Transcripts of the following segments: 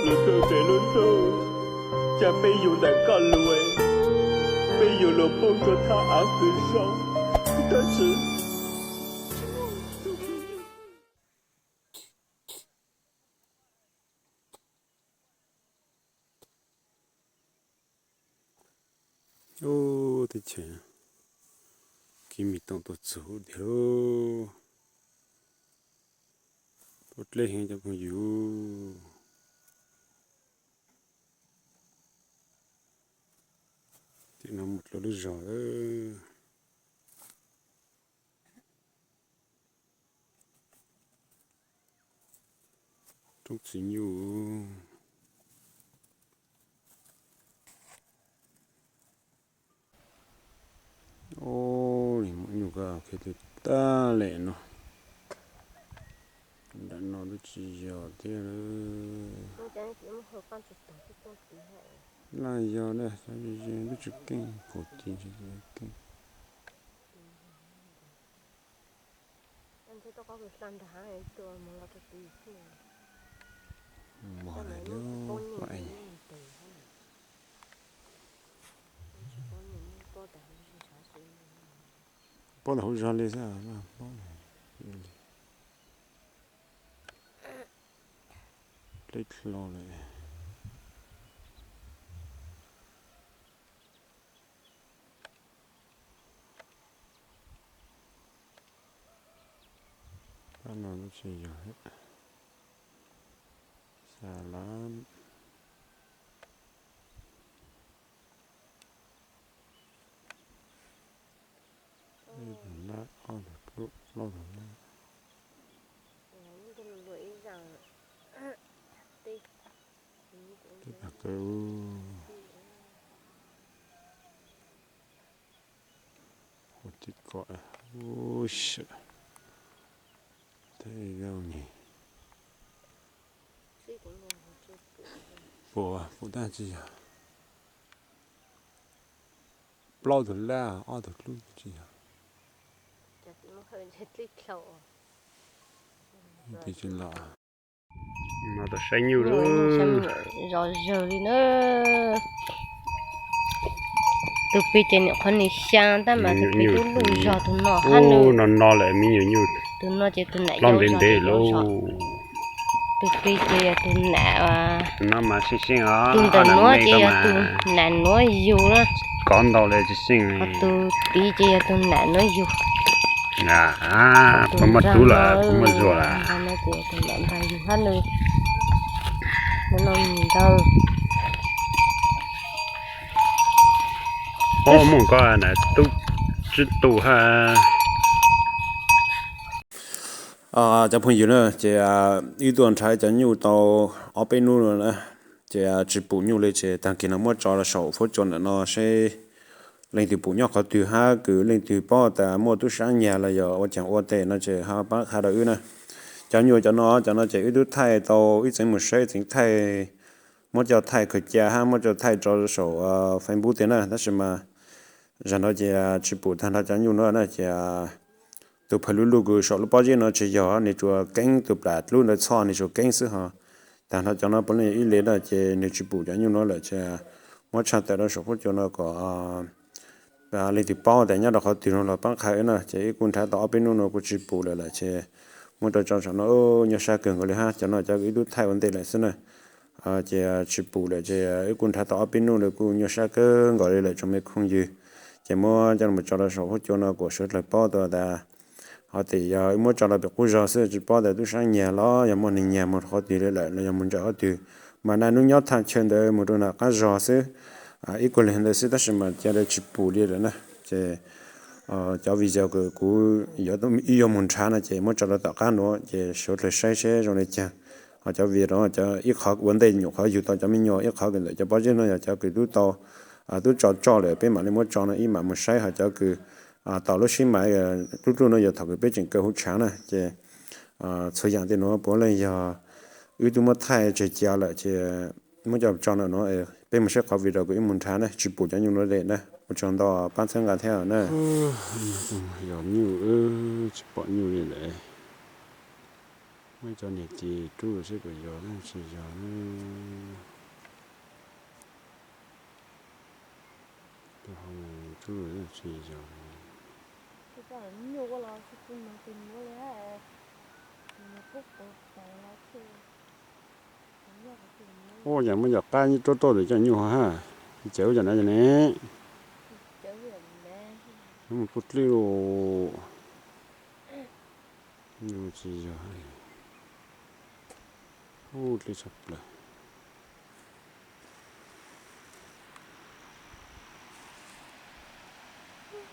Lub ntuj, tes lub ntuj, cas peb yug ntawm koj lug, peb yug lug poob rua thaj av kws zoo, tab sis Ub, teb chaws Kiv Mis Toom tuaj txug tiag lauj. Tuaj dleb heev cov phooj ywg. Tim no mus dlua lub zog. Roob txiv nyuj. Ub, nyuj ko qhia twg tag lawm no. Nram no twb tsis yog thiab. Laj yog na, twb tsis keej, kaum tis keej. Mos thiab, pob ntawm hauv zog li xwb, pob li, dleb dlho lawm. Pab no twb tsis yog, xya lab. Ib tug lab, ob tug dub, plaub tug lab. Teb tag kawg. Ua tib ko, ub, teb zaub ni. Pum, pum tab tsis yog. Plaub tug lab, ob tug dlub tsis yog. Tis tsis los. No tau saib nyuj lawm. Zov zawg li na. Tus plig ces nyuam qhuav nws xyaa tab mas tus plig tub luj zog tus no hab. No no lawm me nyuam nyuj. Tus no ces tus nam yau ntev ntev lauj. Tus plig ces yog tus nam, tus ntawm nuav ces yog tus nam nuav yug na. Kov ntau li tsis xyeej. Tus tid ces yog tus nam nuav yug. Puas muaj tub lawm, puas muaj zuag lawm? Tus nam nrag yug hab nws. Nws no ntawd. Ob muaj koj nam tub tsib tug hab. Cov phooj ywg na, ces wb tuaj nrhav cov nyuj tau ob peb hnub no na, ces tsis pum nyuj li, ces tag kis no muab tso rau saum fuab cua ntawm no seb leej twg pum nyob qhov twg hab kws leej twg paub tas muaj tub sab nyag los yog ua caag ua teg no ces ho pab qha rau wb na. Cov nyuj cov no, cov no ces wb tub thaij tau, wb txeev mus saib, txeev thaij, muab coj thaij khaws ca hab muab coj thaij tso saum Facebook tiag na, tab sis mas zag no ces tsis pum tag nrho cov nyuj no na, ces tus phawj luj luj kws saum lub pob zeb no tsis yog, nws tsuas keeb tus plam dlub ntawd txhoj, nws tsuas keeb xwb ho. Tag nrho cov no puav leej yog ib leeg na, ces nws tsis pum cov nyuj no lawm, ces muab tshaj tawm rau saum fuab cua no kom leej twg paub tas nyob rau qhov twg no los pab qha wb na. Ces wb kuj nrhav tau ob peb hnub no kuj tsis pum lawm lawm, ces muab rau tso saum no, nyuaj sab kawg nkaus li hab. Cov no cov wb tub thaij ua ntej lawm xwb na. Ces tsis pum lawm, ces wb kuj nrhav tau ob peb hnub no kuj nyuaj sab kawg nkaus li lawm tsoom me phooj ywg. Ces muab coj los tso rau saum fuab cua no kom sawv dlawg paub tau tas ho tes yog wb muab tso rau pem qub zog xwb, tsis paub tas tub sab nyag los yog muaj neeg nyag mus qhov twg li lawm los yog mus nram qhov twg. Mas naj nub nyob thaj chaw ntawd mus rau nram qab zog xwb, ib kuag li ntawd xwb, tab sis mas ca le tsis pum li lawm na. Ces cov video kws kuv yuav mus nrhav no ces muab tso rau tom qab nuav ces sawv dlawg saib seb zoo li caag. Ho cov video cov ib qhov ua ntej nyuam qhuav yug tau cov me nyuam, ib qhov kws ntawm cov pob zeb no yog cov kws tub tau, tub tso tsoj lawm peb mam li muab tso no ib mam mus saib, ho cov kws tau lub sib mam lub lub no yog thaum kws peb tseem kaw hauv tshaav na. Ces txhua yaam tej nuav puav leej yog wb tub muab thaij tseg ca lawm ces muab coj tso ntawm nuav, peb mus saib qhov video kws wb mus nrhav na, tsis pum cov nyuj nuav le na. Ua tsaug ntau, pab txhawb nqa thiab na. Yog nyuj, tsis pom nyuj li lawm. Muab cov niam tis rub seb puas yog tsis yog. Rub tsis yog. Ua cas muab cov qab rub rau ntawm cov nyuj ha. Cawv cov na ne. Mus puag dlej los. Nyuj tsis yog. Ub, dlej tshaj plaws.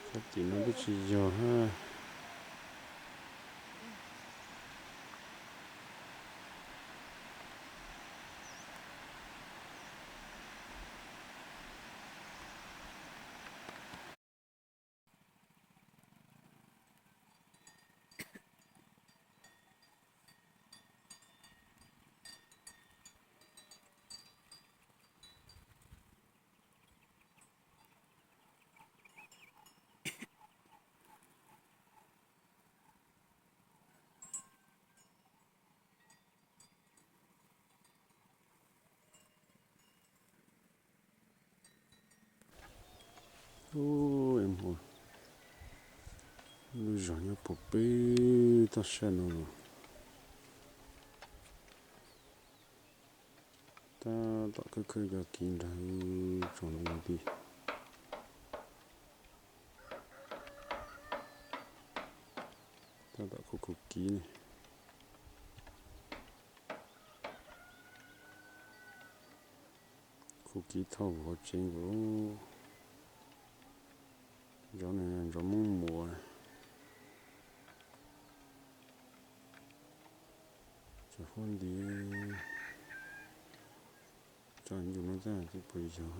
Sab tim no twb tsis yog ha. Lub zos nyob puag pem toj siab no los. Tab tom khawb khawb cov kiv nrag tsoom ntoo ntawd. Tab tom khu khu kiv ne. Khu kiv thauj hauv tsev nkaus. Cov no ntov moob muas. Cov huab nti, cov nyuj no tab twb puas yog.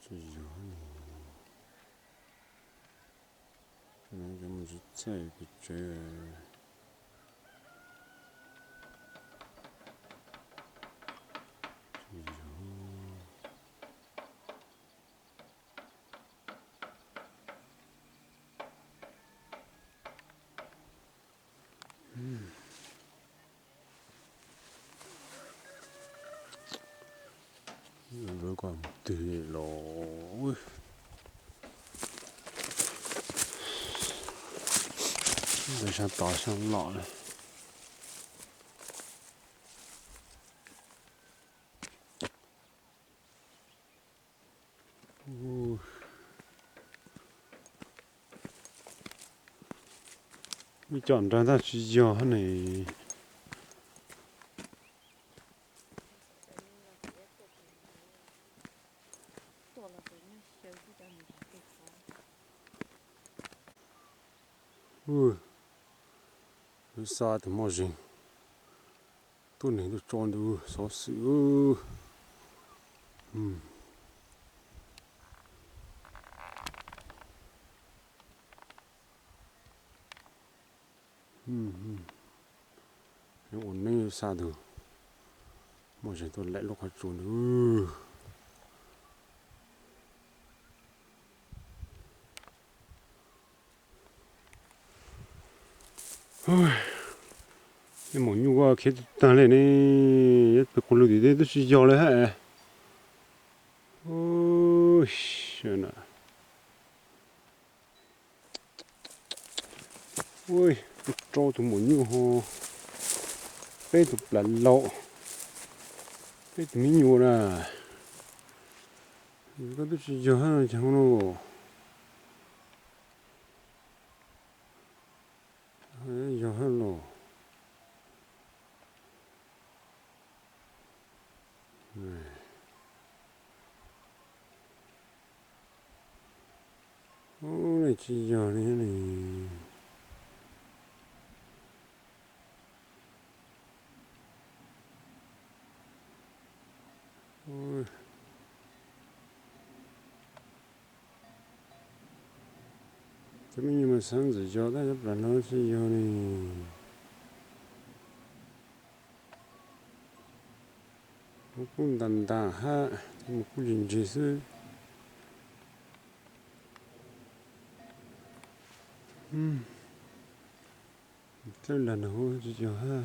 Tsis yog. Cov mus tsis txawj pes tsawv. Tsis yog. Lawv kom twg los. Ntawd sab tod sab loj lawm. Ib co nrag tab tsis yog ne. Lub xa tus moj zeeg tuaj neeg tuaj tso ntawd xov xwm. Ua neeb xa tus moj zeeg tuaj laim lub qhov tsua ntawd. Ib maum nyuj khiav tag li ne, pem quas lug tim teb twb tsis yog li hab. Ua rau tus maum nyuj ho, peb tus plas laus, peb tus me nyuam na. Koj twb tsis yog hab no cas no. Yog hab los. Ub, tsis yog li ne. Cov me nyuam mas xav ntxim yog tab cov plas no tsis yog li. Mus kuj ntas ntas hab, mus kuj ntse ntse xwb. Txawj nram no tsis tau ha.